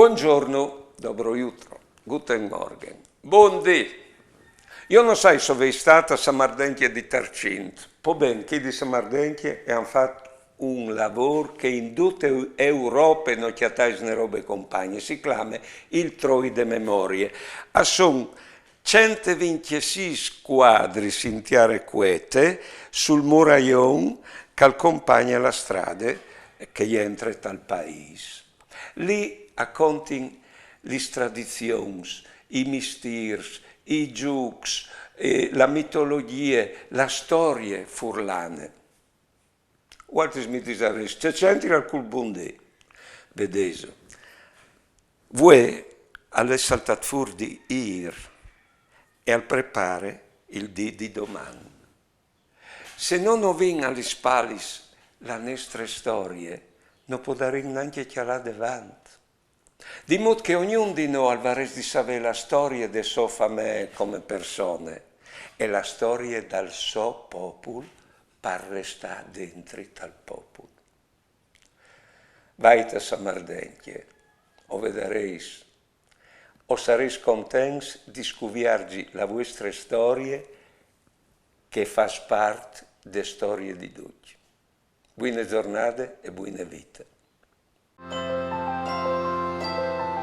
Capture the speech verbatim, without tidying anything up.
Buongiorno, dobro jutro, guten Morgen, bundì. Jo no sai se o vês stât a Samardentje di Tarcint, po ben, chei di Samardentje a àn fat un lavôr che in dute Europe no cjatais une robe compagne, si clame il Troi de Memorie. A son cent e vincjesîs cuadris in tiere cuete sul murajon che al compagne la strade che e jentre tal paîs. Li a contin lis tradizions, i mistîrs, i zûcs, eh, la mitologjie, la storie furlane. Vualtris mi disarês: ce centrial cul bundì? Vedêso, vuê al è saltât fûr di îr e al prepare il dì di doman. Se no o vin a lis spalis la nestre storie, no podarìn nancje cjalâ devant. Di mût che ognun di nô al varès di savê la storie de sô famee come persone e la storie dal so popul par restâ dentri tal popul. Vait a Samardentje, o vedarês, o sarês contents di scuvierzi la vuestre storie che e fâs part de storie di ducj. Buine zornade e buine vite.